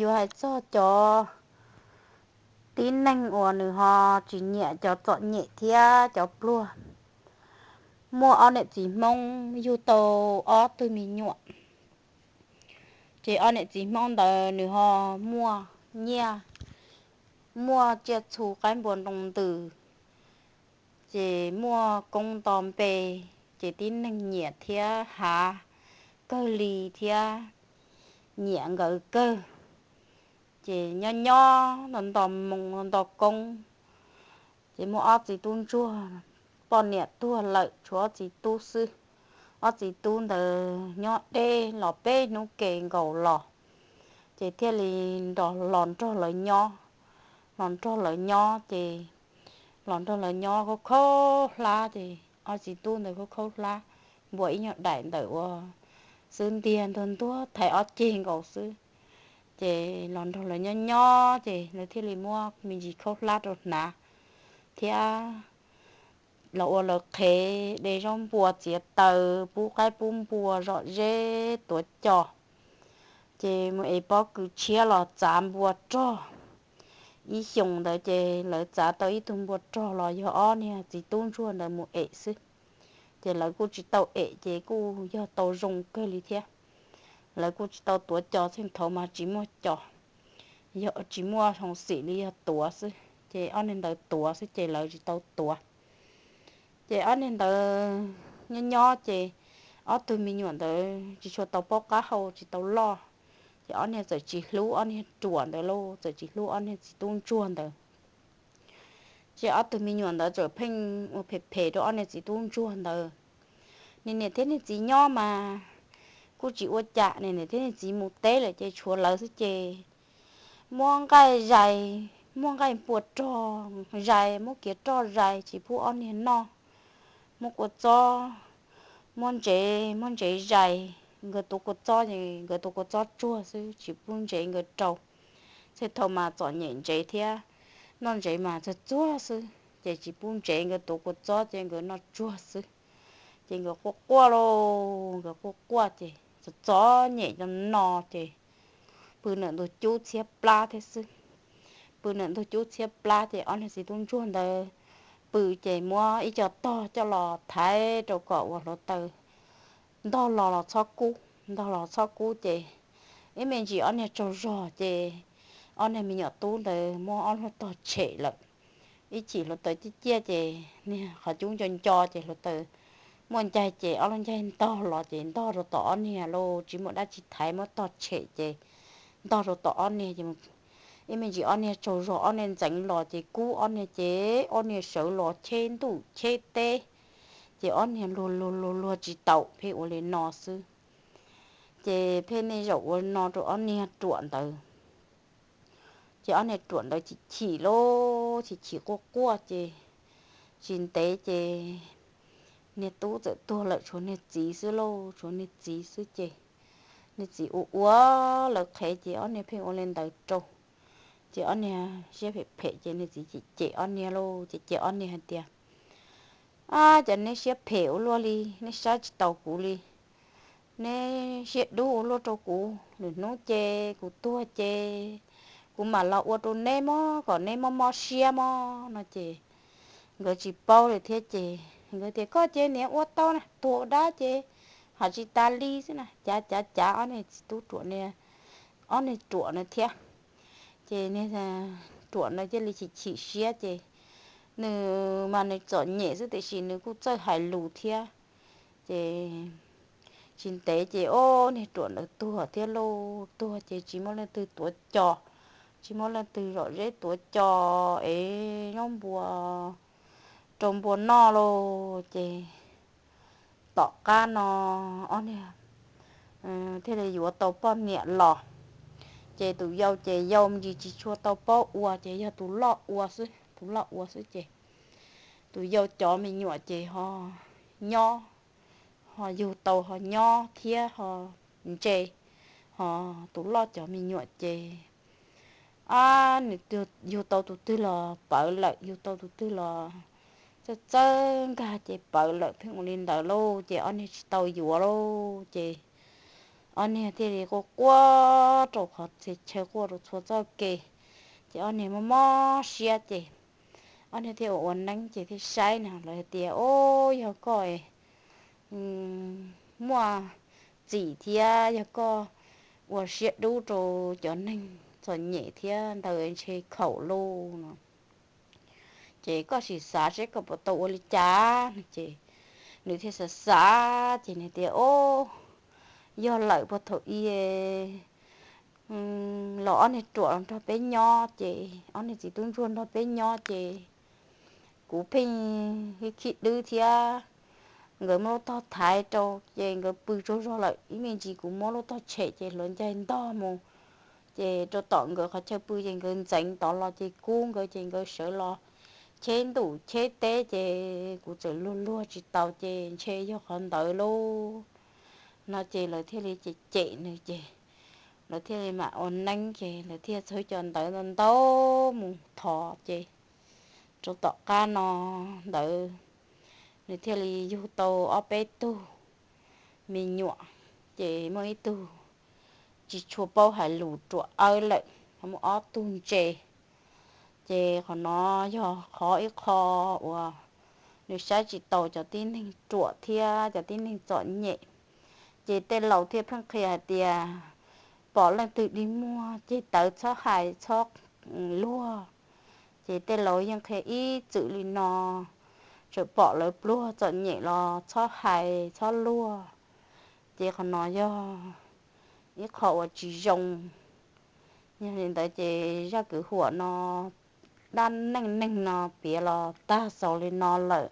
Yuav hais txog cov tib neeg uas nws ho tsis nyiam cov txom nyem thiab cov pluag. Muaj ob niam txiv Hmoob yug tau ob tug me nyuam, ces ob niam txiv Hmoob ntawd nws ho muaj nyiaj, muaj tsiaj txhu qaib npua nroo ntws, ces muaj koob nto npe, ces tib neeg nyiam thiab hav kawg li thiab, nyiam nkawd kawg. Ces nyob nyob nto nto moo nto koob, ces muaj ob txiv tub ntsuag, poj niam tuag lawm tshuav ob txiv tub xwb. Ob txiv tub ntawd nyob deb los peb hnub ke nkaus los, ces thiaj li nrog los nrog lawv nyob. Los nrog lawv nyob ces los nrog lawv nyob khaub khaub hlab, ces ob txiv tub ntawd khaub khaub hlab, npua ib nyuag daim ntawm ua xub ntiag ntuag ntuag thaiv ob ceg nkaus xwb. Ces los nrog lawv nyob nyob ces lawv thiaj li muab me ntsis khaub hlab rau hnav thiab los ua lawv qhev, de zaub npua txiav taws, pub qaib pub npua, zom zeb tuav cos. Ces mus ev pob kws tshiab los txav npua rog. Ib xyoos ntawd ces lawv txav tau ib tug npua rog los yog ob niag txiv tub ntsuag ntawd mus ev xwb. Ces lawv kuj tsis tau ev ces kuj yog tau zoo kawg li thiab. Lawv kuj tsis tau tuav cos, txheej thaud mas tsis muaj cos, yog tsis muaj hoo xim li, yog tuav xwb, ces ob niag ntawd tuav xwb ces lawv tsis tau tuav. Ces ob niag ntawd nyob nyob ces ob tug me nyuam ntawd tsis tshua tau paub qab hau, tsis tau loj, ces ob niag txawm tsis hlub ob niag ruam ntawd lauj, txawm tsis hlub ob niag txiv tub ntsuag ntawd. Ces ob tug me nyuam ntawd txawm pheej ua phem phem rau ob niag txiv tub ntsuag ntawd. Niag niam thiab niag txiv nyob mas kuj tsis ua cas, niag niam thiab niag txiv mus teb lawm ces tshuav lawv xwb ces muab nqaij zais, muab nqaij npua rog zais, muab kiav roj zais tsis pub ob niag noj. Muab kua txob, muab ntsev, muab ntsev zais, nkawd tuav kua txob es nkawd tuav kua txob tsuag xwb, tsis pub ntsev nkawd rau. Txhia thaum mas txom nyem ntsev thiab, noj ntsev mas txuag tsuag xwb, ces tsis pub ntsev, nkawd tuav kua txob ces nkawd noj tsuag xwb. Ces nkawd quaj quaj lauj, nkawd quaj quaj ces txom txom nyem no ces pw ntawm ntug cub txhiab plab thiab xwb. Pw ntawm ntug cub txhiab plab ces ob niag txiv tub ntsuag ntawd pw ces muab ib co tog coj los thaiv rau kom ua hluav taws ntog los los txhob kub, ntog los txhob kub ces ib me ntsis ob niag tsaug zog ces ob niag me nyuam tub ntawd muab ob lub tog tshem lawm. Ib chim hluav taws ciaj ciaj ces niag qhov cub nco nco ces hluav taws muaj ncaig ces ob lub ncaig ntog los ces ntog rau tom ob niag lauj, tsis muaj dab tsi thaiv, muab tog tshem ces ntog rau tom ob niag ces ib me ntsis ob niag tsaug zog ob niag ntxeev los ces kub ob niag ces ob niag sawv los cheb ntuj cheb teb, ces ob niag luag luag luag luag tsis taus pheej ua li no xwb. Ces pheej nej zaum ua no rau ob niag ruam ntawd. Ces ob niag ruam ntawd chim chim lauj, chim chim quaj quaj ces tsis ntev ces niag tub txawm tuag lawm tshuav niag txiv xwb lauj, tshuav niag txiv xwb ces niag txiv ua ua lawv qhev ces ob niag pheej ua li ntawd rau. Ces ob niag siab phem phem ces niag txiv cem cem ob niag lauj, ces cem ob niag hais tias, Ab, cas neb siab phem ua luaj li, neb saib tsis taus kuv li, neb siab dub ua luaj rau kuv, lwm hnub ces kuv tuag ces kuv mam los ua rau neb mob kom neb mob mob siab mob no ces nkawd tsis paub li thiab ces nkawd tias, Koj ces niam ua tau na, tuag ua dab ces hais tsis tas li xwb na. Cav cav cav ob niag txiv tub ruam, ob niag ruam na thiab. Ces niag ruam na thiaj li chim chim siab ces nws mas nws txom nyem xwb tiam sis nws kuj txawj hais lus thiab. Ces tsis ntev ces ob niag ruam ntawd tuag thiab lauj, tuag ces tsis muaj leej twg tuav cos, tsis muaj leej twg zom zeb tuav cos es zaub npua rau npua noj lauj. Ces tom qab no ob niag thiaj li yuav tau poj niam los. Ces tus yau ces yau me ntsis tsis tshua tau paub ua ces yog tus loj ua xwb, tus loj ua xwb ces tus yau cov me nyuam ces ho nyob, ho yug tau ho nyob thiab ho ntse, ho tus loj cov me nyuam ces ab, nws yug tau tus twg los pawv lawm, yug tau tus twg los txawj txawj nkag ces pawv lawm, pheej ua li ntawd lauj. Ces ob niag tsis tau yuav lauj ces ob niag thiaj li quaj quaj rau qhov txhia chaw, quaj rau txhua txoj kev. Ces ob niag mob mob siab ces ob niag thiaj ua ua neeb ces thiaj saib no, lawv hais tias, Ub, yog koj muaj txim thiab yog koj ua siab dub rau cov neeg txom nyem thiab ntawd ntshe khaum lauj no. Ces koj sim xav seb koj puas tau ua li cas no. Ces nws thiaj xav xav ces nws tias, Ub, yog lawm puag thaum ub los ob niag ruam los nrog peb nyob ces ob niag txiv tub ntsuag nrog peb nyob ces kuv pheej khib dwb thiab nkawd muab lub tog thaiv rau ces nkawd pw tsaug zog lawm. Ib me ntsis kuv muab lub tog tshem ces hluav ncaig ntog mus, ces rau tom nkawd qhov chaw pw ces nkawd ntxeev tod los ces kub nkawd ces nkawd sawv los cheb ntuj cheb teb ces kuv txawm luag luag tsis taus ces ntshe yog qhov ntawd lauj no. Ces lawv thiaj li cem cem nws ces lawv thiaj li mam ua neeb ces lawv thiaj txhawb cov ntawv ntau ntau mus thov ces rau tom qab no ntawd nws thiaj li yug tau ob peb tug me nyuam. Ces muaj ib tug tsis tshua paub hais lus ruam awb lawm, ho muaj ob tug ntse. Ces qhov no yog qhov ib qho uas nws saib tsis taus cov tib neeg ruam thiab cov tib neeg txom nyem. Ces tej laus thiaj pheej qhia hais tias pom leej twg dig muag ces tawv txhob hais txhob luag. Ces tej laus yeej qhia ib txwm li no, txawm pom lawv pluag txom nyem los txhob hais txhob luag. Ces qhov no yog ib qho uas tsis zoo. Yog li ntawd ces zaj kwv huam no, dab neeg neeg no piav los tag xaus li no lawm.